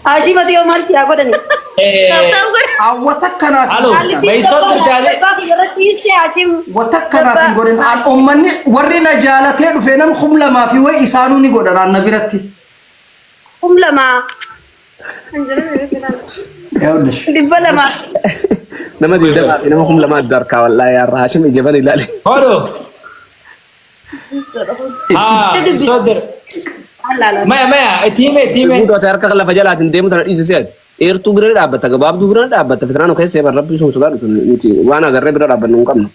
Ashii mati yoo maal si haa godhani. Taaptaap godhe. An wata kanaaf hin Alo. godhin. Meesoo dirtaalee. Gabbaa kiyya irratti hiiste Ashim. Wata kanaaf hin godhin. An ummanni warri na jaalatee dhufe nam 2000 fi wayi isaanuu ni godhan an na biratti. 2000. Yaa'ulish. 200. Nama 20 fi nama 2000 adda harkaa wallaahi yaarra Hashim ija bani ilaali. Hodo. Ah, Si dubbisa. sodir. Maya maya itti hime itti hime. Guutuu ati harka lafa jalaatiin deemu tana dhiisi seeti. Dheertuu bira ni dhaabbata gabaabduu bira ni dhaabbata fitinaa nu keessa eeban rabbi sun sodaadhu nuti waan agarree bira dhaabbannu hin qabnu.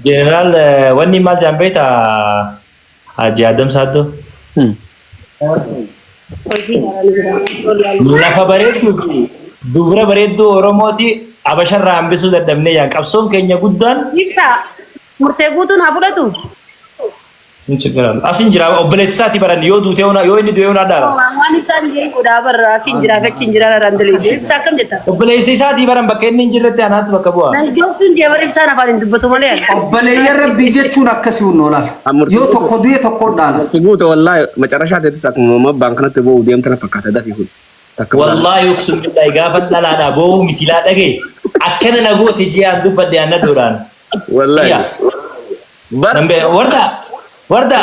Jeneraal wanni maal jaan beektaa Haji Adam Saaddoo. Lafa bareedduu fi dubra bareedduu Oromooti Habasharraa hambisuu dadhabnee jaan qabsoon keenya guddaan Ibsa murtee guutuun haa fudhatu. Hin chigiraal. Asin jira obboleessa isaati baran yoo duutee ona yoo inni du'ee ona dhaala. Waan ibsaan jee godhaa barra asiin jira achi hin jira raraan daleesse. Ibsa akkam jetta? Obboleessa isaatii baran bakka inni hin jirretti anaatu bakka bu'a. Nan joobsuun jee bara ibsaan afaan hin dubbatu malee. Obboleeyyan rabbii jechuun akkasii hunnoo laal. Yoo tokko du'e tokko dhaala. Murti guuta wallaahi macarashaa teetis akkuma mabbaan kanatti boo'u deemtana fakkaata dafii kun. Takka Wallaahi uqsum billahi gaafa dhalaadhaa boo'uu miti laa dhagee akkana na goote jee aan dubbadhe aan nadhoodhaan. Wallaahi. Yaa. Bar Nan bee warda warda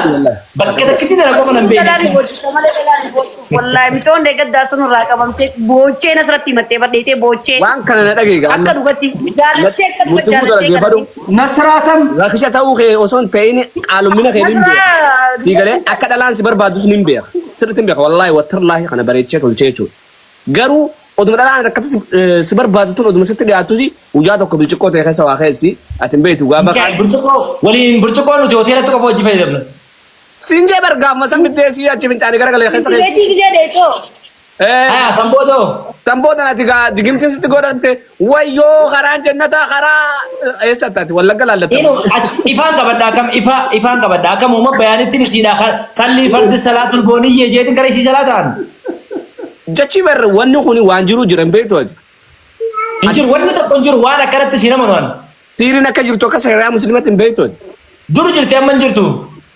bakka takkitti tana qofa nan Dhalaan beekne. boochisa malee dhalaan booccu. Wallaahi micoon deeggaddaa sun irraa qabamtee boochee nasirratti himattee badheetee boochee. waan kana na dhagee Akka gaama. dhugatti jaalattee akka dhugatti Murti guuta jaalattee dhaggeeffadhu. kadhatte. Nasraatam Rakisha ta'uu kee osoo hin ta'in qaalumina kee nin beeka. Nasraa Sii galee akka dhalaan si barbaadus nin beeka. Sirriitti hin beeka. Wallaahi wattarlaahi kana bareechee tolchee jechuudha. Garuu oduma dhalaan akkatti si barbaaddu tun oduma sitti dhiyaattuti guyyaa tokko bilciqqoo ta'e keessa waa keessi ati hin beektu gaafa kaan. Burcuqqoo waliin burcuqqoo nuti hoteelatti qofa hojii fayyadamna. Siin jee bar gaafuma san bittee sii achi fincaanii garagalee keessa keessi. Beetii gisee deecoo. Haya san booda hoo? San booda ati gaa digimtiin sitti godhatte wayyoo karaan jannataa karaa eessatti ati wallagga laallatta. Inu achi ifaan qabadha akkam ifa ifaan qabadha akkam uuma bayaanitti isiidha sallii fardi salaatul booniyyee jeetin kara isii salaataan. Jechi bar wanni kun waan jiru jira hin beektu ati. Hin jiru wanni tokko hin jiru waan akkanatti siin amanu an. Siiriin akka jirtu akka shari'aa musliimatti hin beektu ati. Dur jirti amma hin jirtu.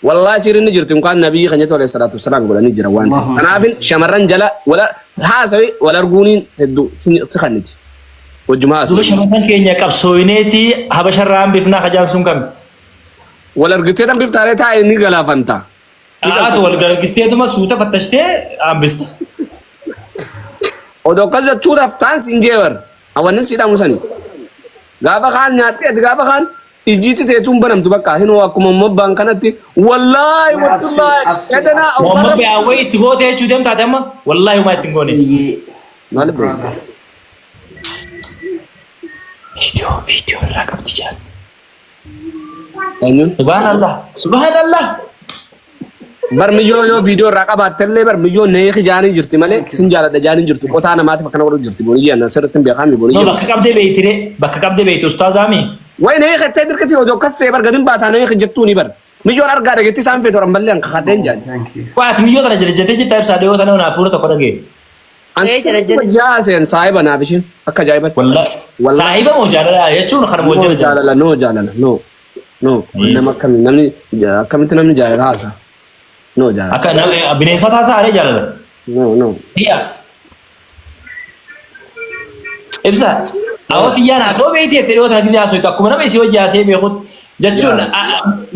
Wallaahi siiriin ni jirti inkaan nabiyyi keenya alayhi salaatu wassalaam godhanii jira waan ta'eef. Allahumma Kanaafin shamarran jala wala haasawi wal arguuniin hedduu si kanniti. Wajjuma Duba haasawi. shamarran keenya qabsooyineeti habasharraa hambifnaa kajaan sun kami. Wal argitee tan biftaaree taa'e ni galaafanta. Haatu wal gargisteetuma suuta fattashtee hambista. Odoo akkas jechuudhaaf taan siin jee bar. Awannin sii dhaamu sani. Gaafa kaan nyaattee ati gaafa kaan ijjiitti teetuun banamtu bakka hinoo akkuma mobbaan kanatti wallaahi Absee, wallaahi absee, edanaa absee. Muhammad Bi'aawwee itti gootee jechuu deemtaate amma wallaahi homaa itti hin goone. Abseeyyee. Maal beekta? Viidiyoo viidiyoo irraa qabdi jaan. Eenyuun? Subhaan Allah Subhaan Allah. Bar miyyoo yoo viidiyoo irraa qabaattellee bar miyyoo neeqi jaanii jirti malee sin jaaladha jaanii jirtu qotaa namaatiif akkana godhu jirti booniyyee annan sirriitti hin beekaami No booniyyee. bakka qabdee beeytire bakka qabdee beeyte ustaazaami. Way neeqi ettee dirqiti odoo akkas ta'e bar gadin baasaa neeqi jettuuni bar. Miyyoon argaa dhageetti isaan feetu ammallee an kakadheen jaani. Thank you. Waa ati miyyoo kana jajjatee jirta ibsaa dhiyoo tana naaf fuula tokko dhagee. An Ee, jala jala. jaaseen saahiba naaf ishiin akka ajaa'ibatti. Wallahi. Wallahi. Saahiba moo jaalala jechuun kan wal No jala jala. jaalala no jaalala no no nama akkamii namni akkamitti namni jaalala haasa no jaalala Akka nama bineensa taasaa haree jaalala. no no Iya. Ibsa. Awwa tiyyaan haasoo beekti jettee dhiyoo tana gisee haasoo akkuma nama isii wajji haasee beekutti jechuun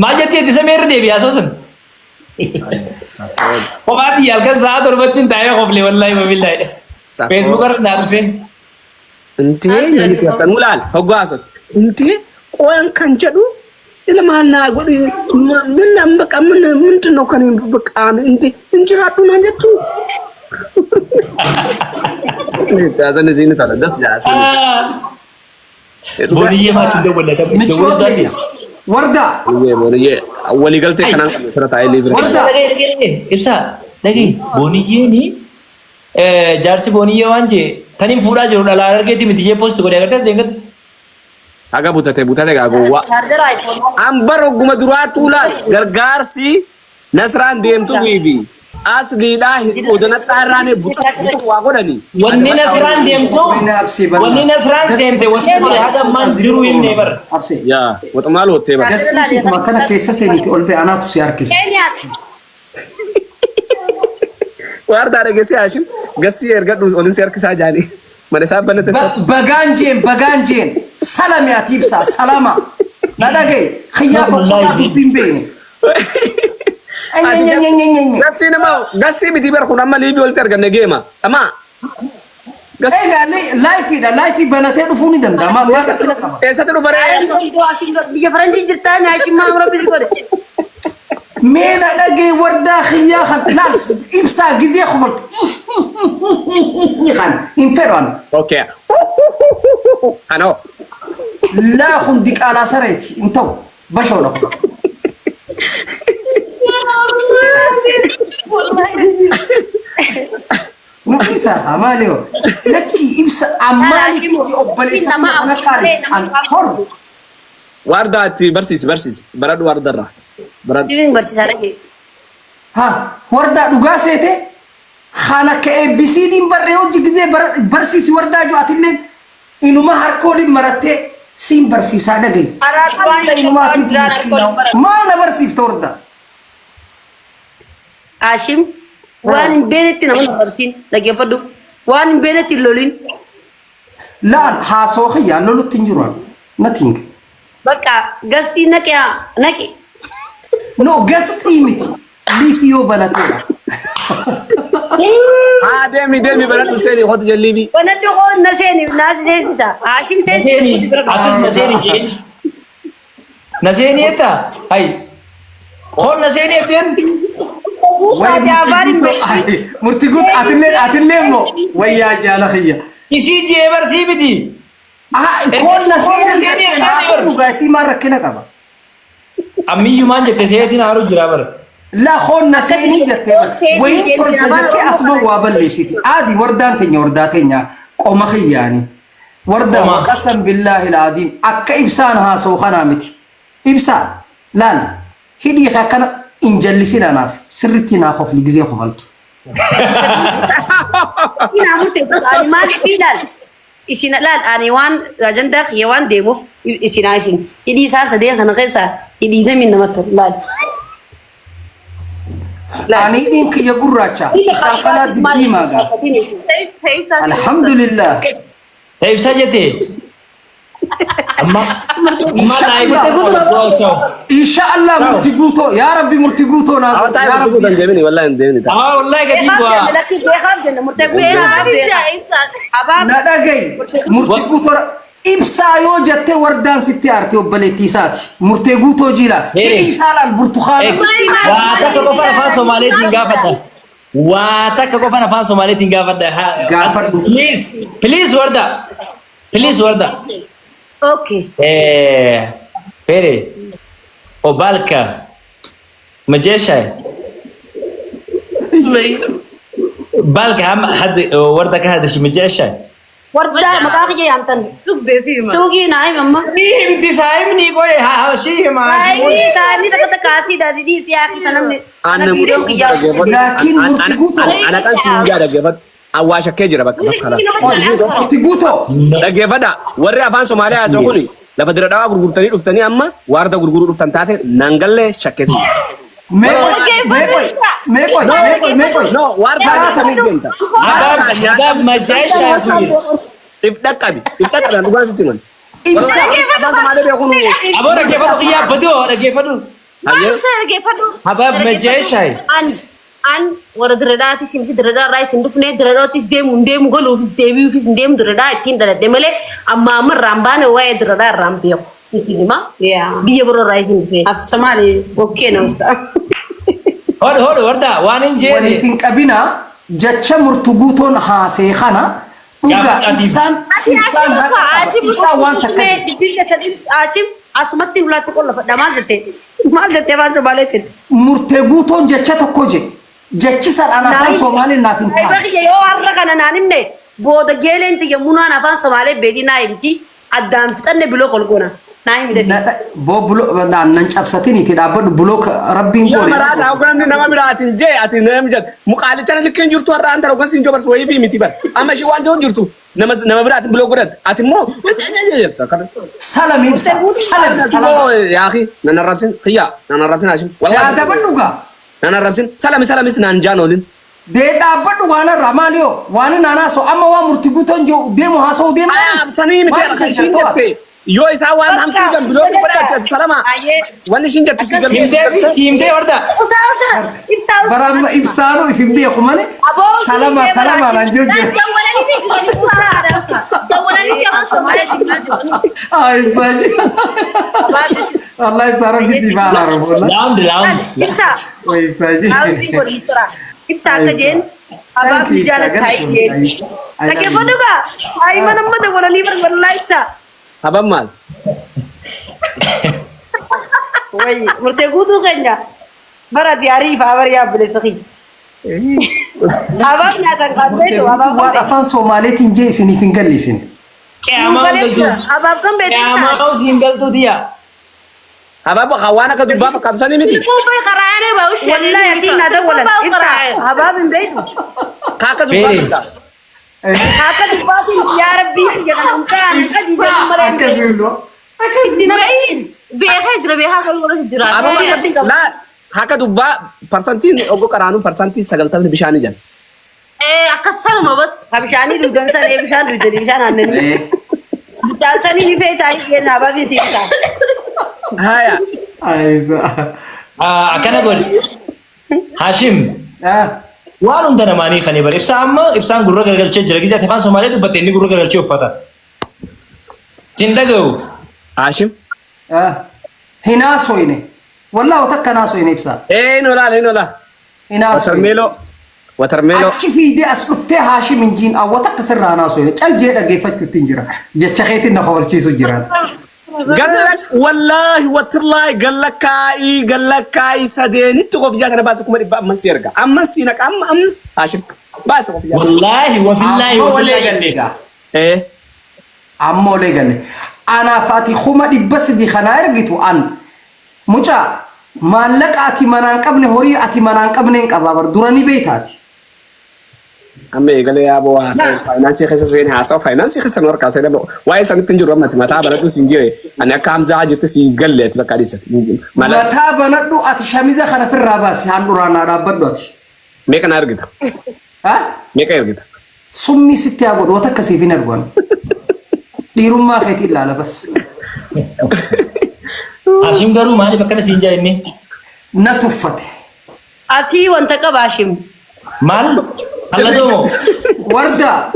maal jettee itti samii irra deebi'e haasoo sun. Kophaa tiyya halkan sa'a torbatti hin taa'ee kofle wallaahi mabillaahi. Facebook irra naa dhufee. Intee namni keessan ulaal hoggaa haasoo intee qoyan kan jedhu ila maal naa godhi min amma qamin ምንድን ነው ከኔ በቃ እንዴ እንጅራዱ naan jettu. Yaazan isiin tala das jaasan. Booniyyee maatiin dawwallata. Michoo teenya. Wardaa. Booniyyee booniyyee waliigaltee kanaan qabne sirra taa'ee liibira. Wardaa. Ibsaa dhagee booniyyeeni jaarsi booniyyee waan jee taniin fuudhaa jiru dhalaa argeetti miti jee poosti godhee agartee deengatti. Haga butate butate gaa gowwaa. Chaarjara iPhone. An bar ogguma duraattuu laal gargaarsi Nasraan deemtu fi asliidhaa odanadhaa irraan bucuq bucuq waa godhani. Wanni Nasraan deemtu Wayna absee bal'aa. wanni Nasraan seente wanti tole haga ammaan jiruu himne bar. Absee. Yaa waxumaa loottee bara. Gastuu siituma kana keessa seeniiti ol ba'e anaatu si harkisa. Keeniyaa. Waardaa dhageessee Haashim gassii ergadhu olin si harkisaa jaanii mana isaa banate Ba- Bagaan jeen bagaan jeen salame ati ibsaa salama. Na dhagaye xiyyaa fokkotaa dubbiin beene. Enyenyenyenyenyenye. Gassii nama gassii miti bar kun amma liibii walitti arganne geema. Amma gassii Egaa laayifiidha laayifii banatee dhufuu ni danda'a. Maal maal rakkina qaba? eessatti dhufa ree? Biyya faranjii jirtaa Haashim maal rabbi si godhe. Mee na dhagaye wardaa xiyyaa kan laal ibsaa gizee kofaltu kan hin fedhu an. Okay. Anoo. Laa kun diqaalaa sareeti hin ta'u bashoodha kun. Nu dhiisaa maali hoo? Lakkii ibsa ammaaliif miti obboleessa kiyya kana qaaliif an horu. Waardaa itti barsiisi barsiisi. Baradhu waardarraa. Baradhu. Jirin barsiisaa dhagee. Ha wardaa dhugaa seete kan akka ABCD'n barree hojii gizee barsiisi wardaa jiru atillee inuma harka waliin marattee siin barsiisaa dhagayi. Karaa duraan Alla inumaa atiitu duraan harka miskiinaa. waliin maratte. Maal na barsiifta wardaa? Haashim waan hin beeknetti nama hin arrabsiin dhaggeeffadhu. Waan hin beeknetti hin lolin. Laal haasoo kiyyaan lolutti hin jiru. Nothing. Bakka gastii naqi haa naqi. No gasxii miti. Liifii yoo banateedha. Haa deemi deemi baradhu seeni hotu jalliibi. Banadhu koo na seeni naasi seensisa. Haashim Naseeni seensisa. atis naseeni jeen. Naseeni jetta hay. Koon naseeni jetteen. Wayi murtii guutuu murtii guutuu atillee atillee immoo wayyaa jaala kiyya. Isii jee barsii miti. Aha koon na Koon na seenii seenii jettee haasoo dhugaa isii maal rakkina qaba? Ammiyyuu maal jette seetiin haaru jira bara. La koon na seenii jettee Koon seenii wayiin jettee tolcha afaan jettee Oromoo asuma kana waa balleessiti. Aadi wardaan teenya wardaa teenya qoma kiyyaani. Wardaa Qoma. waqasan billaahi al'aadiim akka ibsaan haasoo kanaa miti. Ibsaa laal hidhii kee akkana hin jallisin anaaf sirritti naa kofli gizee kofaltu. Isin murteessu ani maaliif ilaal isin laal ani waan ajandaa kiyya waan deemuuf isin isin hidhii isaan sadeen kana keessaa hidhii kamiin namatti tolu laal. Laal. Ani hidhiin kiyya gurraacha isaan kanaa diddiimaa gaa. Alhamdulillah. Ta ibsa jette. Amma amma Inshallah. laayif. Inshallah murti guutoo yaa rabbi murti guutoo naa Awwa godhi taa'e yaa murtii guutuu rabbi. hin deemini wallahi hin deemini. Ah wallahi gadi bu'aa. Beekaaf jenna murtee guutuu. Na dhagayi murti guutoo ibsaa yoo jettee wardaan sitti aarte obboleettii isaati murtee guutoo jiila Hey. hidhii isaa laal burtukaana. Waa takka qofaan afaan Somaaleetiin gaafadha. Waa takka qofaan afaan Somaaleetiin gaafadha. Gaafadhu. Please, please warda. Please warda. Okay. Fere. Obalka. Majeesha. Balka ham had warda ka hadashi majeesha. Wardaa maqaa kiyya yaamtan. Suuqii naa himi amma. Himti saayimni qoye haa shii hima. Saayimni takka takka asii daadidii si yaaqii tanamni. Aannan Viidiyoon kiyyaa. Laakiin murti guutoo Ana kan siin jaa dhaggeeffadhu. Awwaa shakkee jira bakka bas kalaas. murti guutoo Dhaggeeffadha warri afaan Somaaliyaa haasa'u kuni lafa dira dhawaa gurgurtanii dhuftanii amma waarda gurguruu dhuftan taate nangallee shakkeetu. mee qoy mee qoy mee qoy mee qoy mee qoy No waardaa nyaatamii deemta. Habab habab majeesha please. If dhaqqabi if dhaqqabi dhugaan sitti himan. ibsa Afaan Somaalee beekuun Aboo dhaggeeffadhu qiyyaa baduu dhaggeeffadhu. Habab majeesha. An an warra diradaatis miti diradaa irraa isin dhufne diradootis deemu hin deemu galuufis deebi'uufis hin deemu diradaa ittiin dhaladhe malee amma amma irraan baane waa'ee diradaa irraan beeku siif hima Yaa. biyya biroo irraa isin dhufe. Af Somaali bokkee namsa. Hodhu hodhu warda waan hin waliif jeene. hin qabinaa jecha murti guutoon haasee kana dhugaa Gaafadhu ibsaan ibsaan haqa qaba ibsaan waan takka Ashim asumatti ulaatti qollofadha maal jette maal jette afaan Somaaleetiin. murtee guutoon jecha tokko je jechi san ana afaan Somaaliin naaf hin taane. Kiyya yoo har'a kana naan himne booda geeleen tiyya munaan afaan Somaalee beetii naa himti addaan fixanne biloo kolgoona naa himi dafi. Boo buloo naan nan cabsatin itti dhaabbadhu buloo rabbiin Yaa goone. maraata hogganni nama biraatiin jee ati nama jette muqaalicha likkiin jirtu har'a antara hoggan siin jobarsu wayii fi miti bar amma ishii waan ta'u jirtu nama nama biraatiin biloo godhatte ati immoo jetta kana. Salam ibsa salam salam. Yaaqi nan arrabsin xiyyaa nan arrabsin Hashim. Yaadaba dhugaa. Nan arrabsin salami salamis naan jaan oolin. Dee dhaabbadhu waan irraa maali yoo waan inni haasa'u amma waan murtii guutuun jiru deemu haasa'u deemu. Sanii miti kan ishiin jette yoo isaa waan hamtuu jambiloo godhate salama wanni ishiin jette si galtee. Himtee si himtee warda. Usaa usaa ibsaa usaa. Bara ibsaanu if hin beeku malee salama salama naan jiru jiru. Ah ibsaa jiru. Allah ibsaa rabbi si baala robola. Laawundi laawundi. Ibsaa. Way ibsaa jiru. Haawutiin godhi ibsaa akka jeen abaab Thank you, jaala Ibsaa. taa'ee jeen. I love you. Dhaggeeffadhu gaa haayima nama dawwalanii barbaadlaa ibsaa. Haban maal? Wayi murtee guutuu keenya bara diyaarii ifaa bara yaabbileessa kiyya. Abaab nyaatan Murtee qabdeetu guutuu abaab waan afaan Somaaleetiin jee isiniif hin gallisin. Qiyaamaa galtuu. Abaab kan beektu ibsaa. Qiyaamaa siin galtuu tiyya. Habaab waan akka dubbaa fakkaatu sanii miti. Wallahi asiin naa dawwalan ibsaa abaab hin beektu. Ka akka dubbaa Beeri. fakkaatu. Akka dubbaatiin yaa rabbii kiyya kana humtaan Ibsaa akkasii loo. Itti nama Habaab akka laa akka dubbaa parsantiin oggo qaraanuu parsantii 90 bishaanii jala. Ka bishaanii dhugan san ee bishaan dhugdanii bishaan aannanii. Bishaan sanii ni feetaa hin abaabiin si ibsaa. Haya. Ibsaa. Akkana godhi. Hashim. Waan hunda namaanii kan bara ibsaa amma ibsaan gurra garagalchee jira gizee afaan Somaalee dubbatte inni gurra garagalchee uffata. Sin dhaga'u. Hashim. Hin haasoyne. Wallaahi takka hin haasoyne ibsaa. Ee hin olaa hin olaa. Hin haasoyne. Watermeeloo. Watermeeloo. Achi fiidee as dhuftee Haashim hin jiin awwa takka sirraa hin haasoyne. Cal jee dhaggeeffachuutti hin jira. Jecha keetiin na kofalchiisu jiran. Galla wallaahi watirlaahi gallakkaa'ii gallakkaa'ii sadeenitti qofiyyaa kana baase 100,000 amman si erga. Amman si naqa amma amma Hashim baase qofiyyaa. Wallaahi wabillaahi Amma walee wabillaahi. galle egaa. Ee. Amma walee galle. Anaaf ati 300,000 kanaa ergitu an mucaa maallaqa ati manaan qabne horii ati manaan qabne hin qabaa bar dura ni beektaati. Amma eegalee yaaboo haasa'u faayinaansii keessa seen haasa'u faayinaansii keessa nu harkaa seenaa waa'ee sanitti hin jiru ammati mataa banadhu siin jire ani akka Hamzaa jette siin galle ati bakka dhiisati. Mala Mataa banadhu ati shamiza kana firraa baasi handhuraa naa dhaabbadhu ati. meeqa na argita? Ha? Meeqa ergita? Summii sitti haa godhu wata akkasiif hin ergu ani. Dhiirummaa keetiin ilaala bas. Hashim garuu maaliif akkana siin jaa inni? Na tuffate. Asii wanta qaba Hashim. Maal? Alla doomo. Wardaa.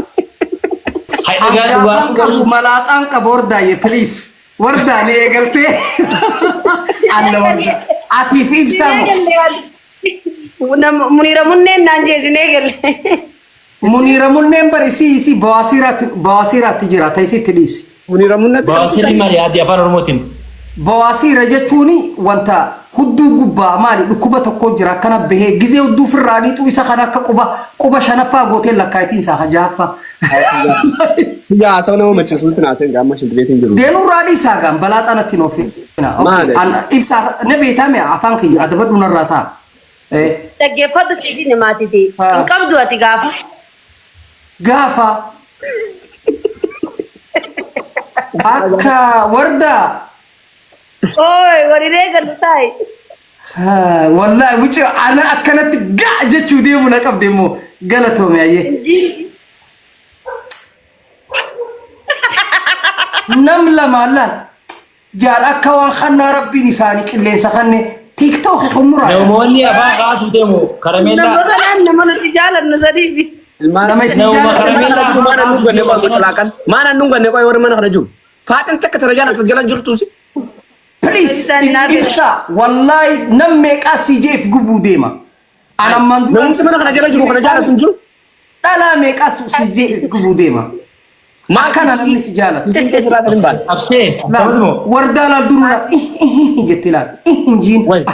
Hai dhagaa dhugaa. Angaafaan qabu malaaxaan qabu wardaaye please. Wardaa ni eegaltee. Alla wardaa. Atiif ibsaa moo? Muniira munneen naan jeesinee galle. Muniira munneen bari isii isii bawaasiiraatti bawaasiiraatti jira ta'e isitti dhiisi. Muniira munnatti. Bawaasiirri maali yaaddi afaan Oromootiin? Bawaasiira jechuun wanta hudduu gubbaa maali dhukkuba tokko jira akkana bahee gizee hudduu ofirraa dhiixuu isa kana akka quba quba shanaffaa gootee lakkaayitiin isaa ka jahaffaa. Yaa haasa'u nama macheessuutti naaseen gaama shintibeetiin jiru. Deenurraa dhiisaa gaan balaa xanatti hin oofina. Maali? Ibsaa na beektaa mi'a afaan kiyya adabadhu narraa ta'a. Dhaggeeffadhu siif namaatiti. Hin qabdu ati gaafa. Gaafa akka wardaa Ooy waliin eegallu taa'i. Wallaahi mucaa ana akkanatti gaa jechuu deemu na qabde immoo galatoome ayyee. Injiin. Nam lamaan laal jaal akka waan kannaa rabbiin isaanii qilleensa kanne tiiktookii xumuraa. Namoonni afaan kaatu deemu Nama karameellaa. kanaan nama nuti jaalannu sadiifi. Nama isin Nama jaalatan karameellaa. Maana nu ganne qoy mucalaakan. Maana nu ganne qoy warri mana kana jiru. Faaxin takka tana jala jala jirtuusi. Please Ibsaan naaf ibsa wallahi nam meeqaa si jeef gubuu deema. Ana ammaan dura Namni mana kana jala jiru kana jaalatu hin jiru. dhalaa meeqaa si jeef gubuu deema. Akkana namni si jaalatu. Isin keessa raasan hin baane. Absee. Laal Akkamitti moo? wardaa laal duruu laal jetti laal jiin Wayi.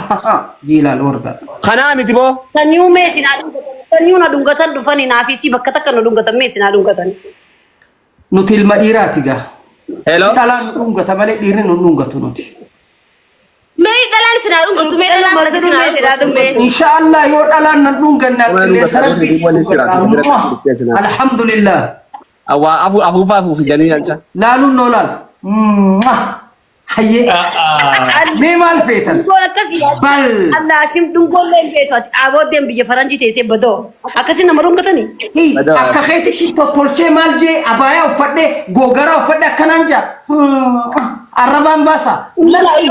jii laal wardaa. Kanaa miti boo. Sanyuu mee isin haa dhungatan. Sanyuu na dhungatan dhufanii naafisii bakka takka na dhungatan mee isin haa dhungatan. Nuti ilma dhiiraati gaa. Hello. Dhalaan nu dhungata malee dhiirri nu dhungatu nuti. Mee dhalaan isin haa dhungatu mee dhalaan isin haa dhungatu mee. Inshaallah yoo dhalaan na dhunganna Waan qilleensa dhungatan rabbiitiin walitti dhungadha. jiraatu. Alhamdulillah. Awwaa afuufaa afuufi janii anca. Laaluun noo laal. Hayyee. Mee maal feetan? Dhungoon akkasii. Bal. Allah Hashim dhungoon leen beektu ati abooddeen biyya faranjii teessee badoo. Akkasii nama dhungatanii. Hi, akka keetitti tottolchee maal jee abaayaa uffadhee googaraa uffadhee akkanaan jaa. Arrabaan baasa. Lakki.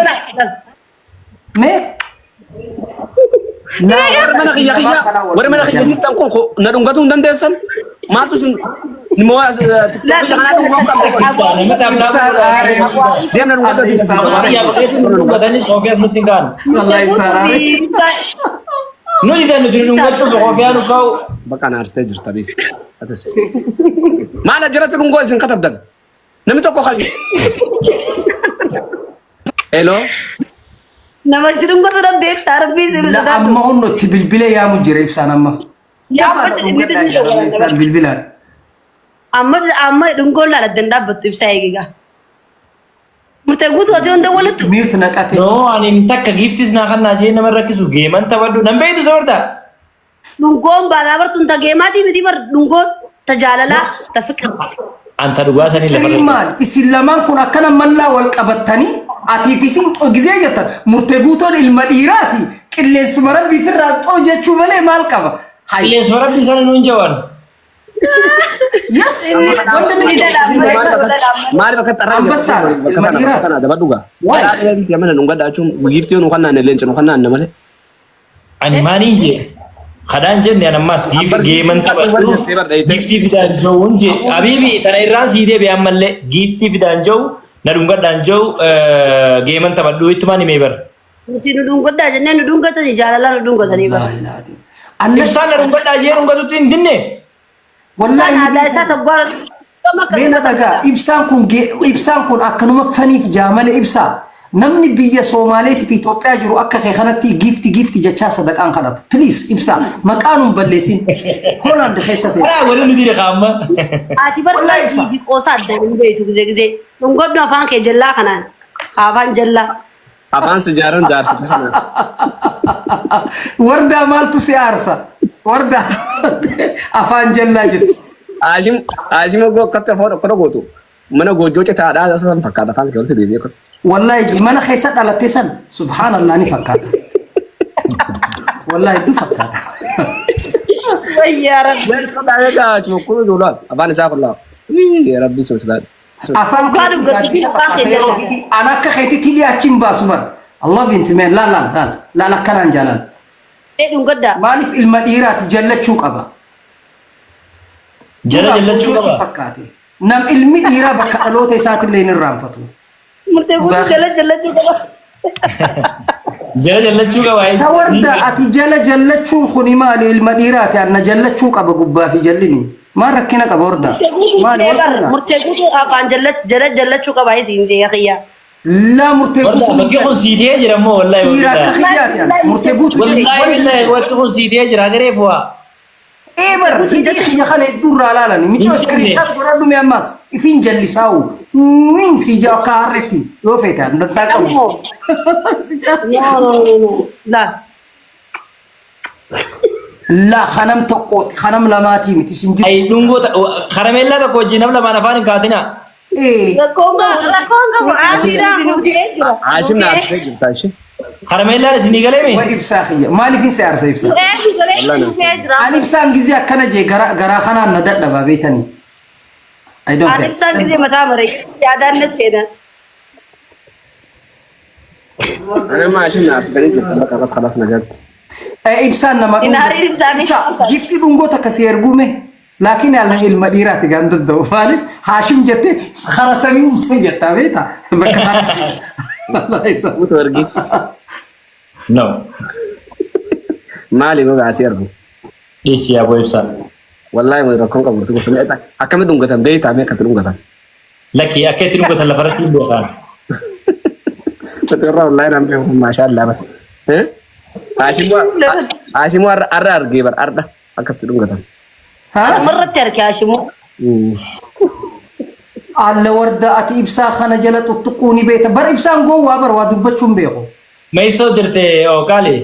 Mee? Laa Warri mana kiyya kiyya warri mana kiyya jirtan kun na dhungatuu hin dandeessan. Maaltu isin moo kiyya kanaa dhungoo qabda. Ibsaan aaree. Deemna dhungadhu. Ibsaan aaree. Dhungatanis kofiyaas nutti hin kaanu. Wallahi ibsaan aaree. Nuti tan nuti dhungachuuf kofiyaa nu kaa'u. Bakka na aarsitee jirta beeku. Atis. Maal ajirratti dhungoo isin katabdan? Namni tokko kan. Hello. Nama si dhungatu dhabdee ibsaa rabbii si La amma hundotti bilbilee yaamu jira ibsaan amma. Yaa Ibsaan bilbilaan. Amma amma dhungoon laala addan dhaabbattu ibsaa eegigaa. Murtee guutuu ati hunda walittu. Miirtu naqate. No, ani takka giiftis naa kannaa jee nama rakkisu geeman taphadhu. Nan beektu sabarta. Dhungoon baanaa bartuun ta geemaatii miti bar dhungoon ta jaalalaa ta fiqir. Anta dhugaa sanii lafa Fiqirii maali? Isin lamaan kun akkana mallaa wal qabattanii atiif isin gizee jettan murtee guutoon ilma dhiiraati qilleensuma rabbii firraa xoo jechuu malee maal qaba? Hay. Qilleensuma rabbii sana nuun jawaan. Yes! Wanta nuti Maaliif akka xarraa Ambassaa, ilma dhiiraati. Kana dabadhu gaa. Why? Yamana dhungadhaa jechuun giiftii nu kannaan leenca nu kannaan malee. Ani maaliin jee? Kadhaan jenne an ammas geeman taphadhu. Giiftii fidaan jawuun jee. Habiibi tana irraan sii deebi'e ammallee giiftii fidaan jawu na dhungadhaan jawu geeman taphadhu ittumaan himee bara. Nuti nu dhungadhaa jennee nu dhungatanii jaalalaa nu dhungatanii bara. Alla Ibsaan na dhungadhaa jee dhungatutti hin dinne. wallahi Isaan aadaa isaa tagwaara. Mee na dhagaa ibsaan kun ibsaan kun akkanuma faniif jaamale ibsaa. Namni biyya Soomaaleetii fi Itoophiyaa jiru akka kee kanatti giifti giifti jechaa sadaqaan kadhata. Please ibsaa maqaa nun balleessin. Holland keessa ta'e. Karaa waliin nu dire qaama. Ati bar Wallahi ibsa. fi qoosaa addaan hin beektu gizee gizee. Dhungadhu afaan kee jallaa kanaan. Afaan jallaa. Afaan sijaaran daarsite kana. Wardaa maaltu si aarsa? Wardaa afaan jallaa jetti. Haashim Haashim oguu akkatti afaan akkana gootu mana goojjoo citaadhaa san fakkaata afaan kee walitti deebi'ee kun. Wallahi mana keessa dhalatte san subhaanallah ni fakkaata. Wallahi hedduu fakkaata. Wayyaa rabbi. Haashim kun duulaan afaan isaa kun laa. Rabbi soosiraadha. Afaan Dhugaa keetti dubbatti gaaddisa afaan fakkaata kee yeroo jallaa. hidhii an akka keetitti hidhii achi hin baasu bar. Allah binti meen laal laal laal laal akkanaan jaalan. Ee dhungadhaa. Maaliif ilma dhiiraati jallachuu qaba. Jala jallachuu Guddoo si qaba. fakkaate. Nam ilmi dhiiraa bakka dhaloota isaatillee hin irraanfatu. Murtee guutuu Dhugaa. jala jallachuu qaba. Jala jallachuu qaba. Sa warda ati jala jallachuun kuni maali ilma dhiiraati anna jallachuu qaba gubbaa fi jallini. Maal rakkina qaba warda? Maali wal qabna? Murtee guutuu afaan jala jallachuu qaba isiin jee kiyya. Laa murtee Wallah guutuu bakki kun siitee jira immoo wallahi. dhiira akka kiyyaati ana. Murtee guutuu Wallahi billahi bakki kun siitee jira garee fu'a. Eebar hidhii kiyya kana hedduu irraa ilaalani. Michoo iskiriishaat godhadhu mee ammas ifiin jallisaa'u. Niin si jaa akka harreetti yoo feete dantaa qabu. Ammoo. Si jaa. No no no no. Laa. La kanam tokkooti kanam lamaatii miti sin jiru. Ay dhungoo karameellaa tokko wajjin nam lamaan afaan hin kaatina. Ee Rakkoon qabu. Rakkoon qabu aasiidha. Haashim na aarsitee jirta ishee. Karameellaan isinii galee wa mi? ibsaa kiyya maaliif hin si aarsa ibsaa? Eebi galee dhufee jira. Ani ibsaan gizee akkana jee garaa garaa kanaan na dadhaba beetanii. I don't Ani care. ibsaan gizee mataa mare yaadaan na seenan. Ani amma Haashim na aarsitanii jirta bakka akkas kalaas nagaatti. Eh, ibsaan nama Hin aariin ibsaan. Ibsaa gifti dhungoo takka si ergume laakiin yaalan ilma dhiiraati gaan danda'u maaliif Haashim jettee kara samii jettaa beektaa bakka kana. Wallahi ibsaa. Guutuu ergi. No. Maali gogaa asii argu? Dhiisi yaa boo ibsaa. Wallaahi wai rakkoon qabu murtii gosa akkamitti dhungatan beektaa mee akkatti dhungatan? Lakki akka itti dhungatan lafarratti hin beekan. Murtii irraa wallaahi naan beeku maashaa Allah bara. Haashimoo har'a argee bara har'a akkatti dhungatan. Ha? Amarratti harki Haashimoo. Alla warda ati ibsaa kana jala tuttuquu ni beekta. Bar ibsaan gowwaa bar waa dubbachuu hin beeku. Meessoo dirte ooqaali.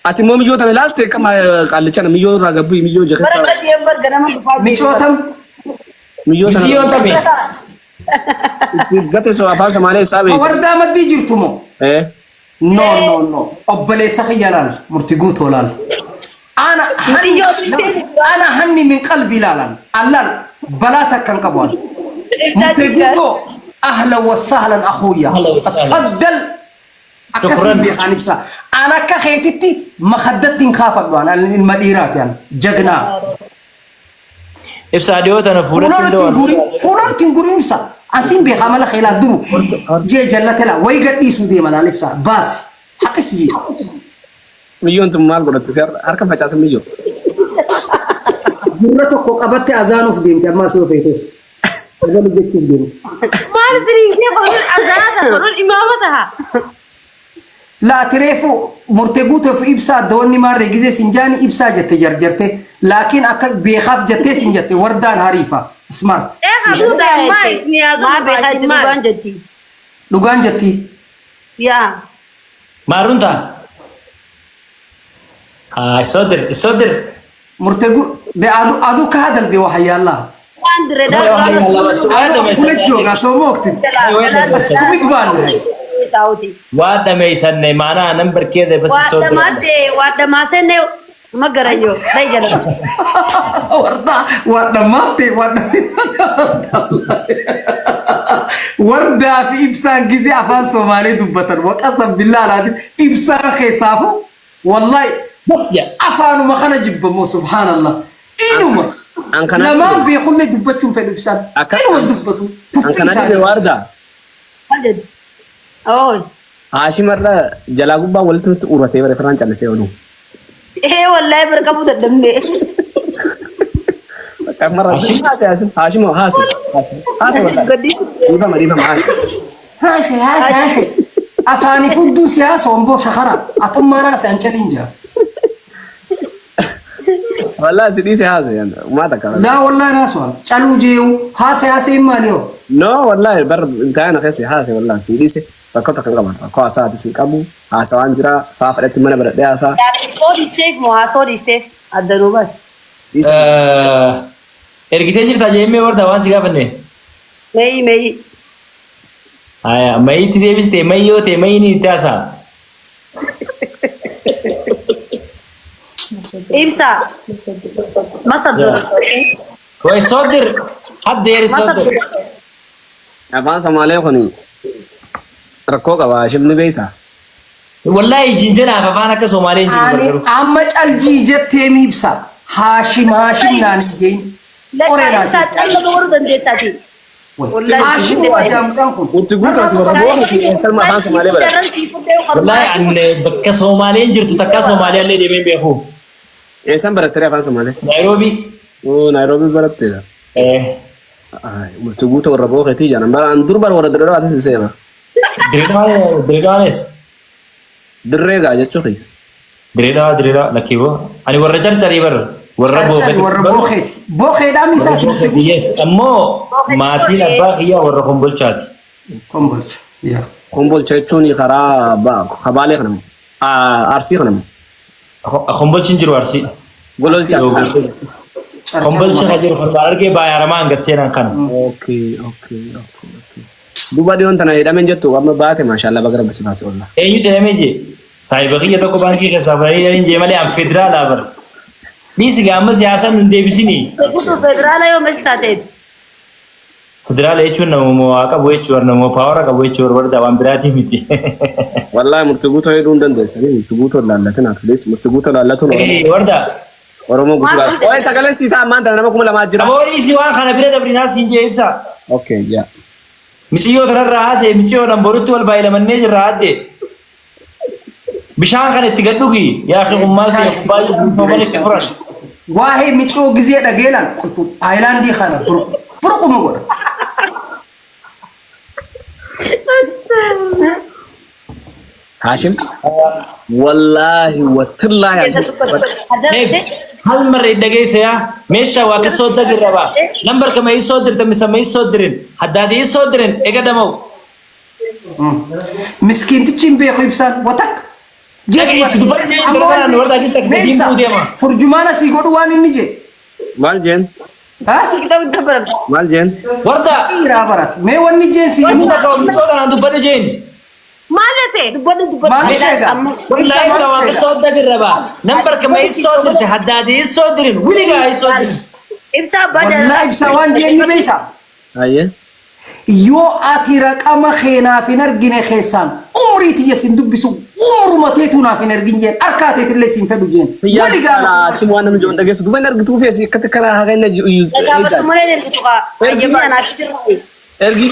Ati immoo miyyoo tana ilaalte akkama qaallicha miyyoo irraa gabbuu miyyoo ija Bara keessa qajeen bar ganama dhufaa jiru. Micootam miyyoo tana Miciyyoon tami. Gate so afaan Somaalee isaa Ka beeku. wardaa maddii jirtu moo? Eh. No, no, no. Obboleessa kiyya laal. Murti guutoo laal. Ana hanni, ana hanni min qalbii laalan. Allaan balaa takka hin qabu an. Murtee guutoo ahlan wa sahlan akhuuya. Ahlan wa sahlan. Tfaddal. Akkasiin Shukran. beekaan ibsa. An akka keetitti makaddatti hin kaafadhu an. An ilma dhiiraati an. Jagnaa. Ibsaa dhiyoo tana fuulatti Fuuloon ittiin guurin fuuloon ittiin guurin ibsa. Ansiin beekaa mala keelaan duru. Jee jallate laa wayi gadhiisuu deema laal ibsa. Baasi. Haqis jee. Miyyoon tun maal godhatte si harka facaasa miyyoo. Gurra tokko qabatte azaanuuf deemte ammaa si ofeetes. Sagalee jechuuf deemte. Maal isiniin jee godhuun azaana godhuun imaama taha. Laati reefu murte guutuuf ibsaa adda maarree gizee sin jaani ibsaa jette jarjarte laakiin akka beekaaf jettee sin jette wardaan hariifa smart. Ee habuuta ammaa isin yaa Maa beekaa itti dhugaan jetti. Dhugaan jetti. Yaa. Maarruun ta'a. Haa isoo dir isoo dir. Murte gu de adu adu ka hadal de waxyaalaha. Waan direedhaa Adu kula joogaa soo ma ogtid. Isku mid baan nahay. Waa dhamaysanne maanaha nambarkeeda bas Waa isoo dir. dhamaate waa dhamaasenne ma garanyo dhay jala. Warda waa dhammaatay waa dhammaysan. Wardaa fi ibsaan gizee afaan Somaalee dubbatan waqasam billaa alaatiin ibsaan keessaafu wallahi Bas ja. afaanuma kana jibbamoo subhaanallah. Inuma An kana lamaan beekullee dubbachuun fedhu ibsaan. Inuma dubbatu An tuffii kana dhibe isaanii. waardaa. Maal jedhu? Oo. Haashimarra jalaa gubbaa walitti nutti uratee bare firaan callisee oolu. Ee wallahi bira qabuu dadhabne. Marra haase haase Haashim haase haase haase wallahi. Dhiifama dhiifama haase. Haashe haashe haashe. Afaanii fudduu siyaasa omboo shakara atummaan haase an caliin jira. Wallahi si dhiise haase maa takka. Laa wallahi naasuwan caluu jeewu haase haase hin maali hoo. No wallahi bar intaana keessa haase wallahi si dhiise rakkoo takka hin qaban rakkoo haasaatis hin qabu haasawaan jira saa fedhatti mana baradhee haasaa. Haasoo dhiisteef moo haasoo dhiisteef adda nuu baasi. Ergitee jirtaa jeemee wardaa waan si gaafanne. Meeyi meeyi. Haya mayiitti deebiste mayi yoo ta'e mayi ni itti haasaa. Ibsa. Masa dura. Way soo dir. Hadda yeri soo Masa dir. dura. Afaan Somaalee kun rakkoo qaba Haashim ni beektaa? Wallahi jinjanaaf afaan akka Somaalee hin jiru Ani gargaru. amma caljii jettee mi ibsa. Haashim haashim naan hin geyin. Qoree Lakkaa ibsaa naasisa. callama warra dandeessaati. Haashim waa jaamuudhaan kun. Murti guutuu warra boona fi eessalma afaan Somaalee barate. Wallahi an bakka Somaaleen jirtu takka Somaaliyaallee deemee hin beeku. Eessan barattee afaan Somaalee? Naayiroobii. Oo Naayiroobii baratteedha. Eh. Murti guutuu warra bookeetii jaanan bara an dur bara warra dirree dhawaatis seema. Dirreedhawaanis. Dirree gaa jechuu kiyya. Dirreedhawaa dirreedhawaa lakkii boo. Ani warra carcarii bar warra Carcari warra bookeeti. Bookeedhaa misaati murti guutuu. Yes ammoo maatiin abbaa kiyyaa warra kombolchaati. Kombolcha. Yaa. Kombolcha jechuun karaa kabaalee kana moo? Arsii kana moo? Kombolchi hin jiru arsii. Gololcha. Kombolcha kan jiru kan argee baay'ee aramaa hanga seenan kana. Okay okay okay okay. Duuba dhiyoon tana hidhameen jettu amma baate maashaallah baga rabbi si baase wallah. Eenyu jedhamee jee? Saayiba kiyya tokko baankii keessaa fudhanii hin jee malee an federaalaa bara. Dhiisi gaa amma siyaasaan nun deebisinii. Guutuu federaala yoo mes taateet. Federaala jechuun namuma waa qabu jechuudha namuma paawara qabu jechuudha barda waan biraatii miti. Wallahi murti guutuu heduu hin dandeessanii murti guutuu laallatin at least murti guutuu laallatuun Oromoo Warda Oromoo guutuu laallatu. Ooye sagaleen sii ta'a ammaan tana nama 2000 jira. abooriisi waan kana bira dabrinaa siin jee ibsa. Okay yaa. Miciyyoo tanarraa haasee miciyyoodhaan borutti wal baay'ilamannee jirra adde. Bishaan kana itti gad dhugi yaa akhi kun maal ta'e kun baay'ee guutuu itti furan. Waa'ee micoo gizee dhageelaan qulqull aayilaandii kana burquma godha. Haashim. Wallaahi watillaahi Haashim. Hal mar dhageessa yaa meeshaa waa ka soo dagi rabaa nambarka ma ii soo dirta mise ma ii soo dirin haddaad ii soo dirin iga dhamow. Miskiintichi hin beeku ibsaan watak. Dhaga'itti dubbadhu warra akkas takka diimtuu deema. Turjumaana sii godhu waan inni jee. Maal jeen? Ha? Kitaaba guddaa barata. Maal jeen? Warda. Faqiiraa barate. Mee wanni jeen si Namni himu. takka micoota naan dubbadhu jeen. Maal jette? Dubbadhu dubbadhu. Maal sheega? Wallahi Ibsa maal waan sheega? soo dirra ba. Nam barka ma isoo dirte haddaati isoo dirin wiligaa isoo dirin. Ibsa abbaa Wallaahi ibsa waan jeen ni beekta. Hayyee. Yoo ati raqama kee naaf hin argine keessaan umrii tiyya sin dubbisu umruma teetuu naaf hin argin jeen harkaa teetillee sin fedhu jeen. Wali gaala. Haashim waan namni jiru dhageessu duuba hin argituu feesi akkatti karaa haga inni iyyuu. Gaafatu malee ergitu kaa. Ergi Ayyamni anaaf sirraa. Ergi.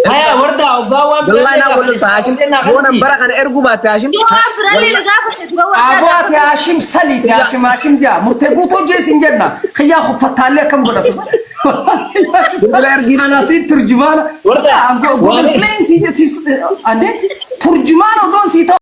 Haya warda obbaa waan Wallahi naa wallolta Haashim. Yoo bara kana erguu baatte Haashim. Yoo asirrallee na gaafate dura wardaa Aboo ati Haashim saliiti Haashim Haashim jaa murtee guutuu jee sin jenna kiyyaa kuffattaallee akkam godhatu. Bilbila ergii. Ana siin turjumaana. Warda, Google Play si ande turjumaana odoon sii ta'u.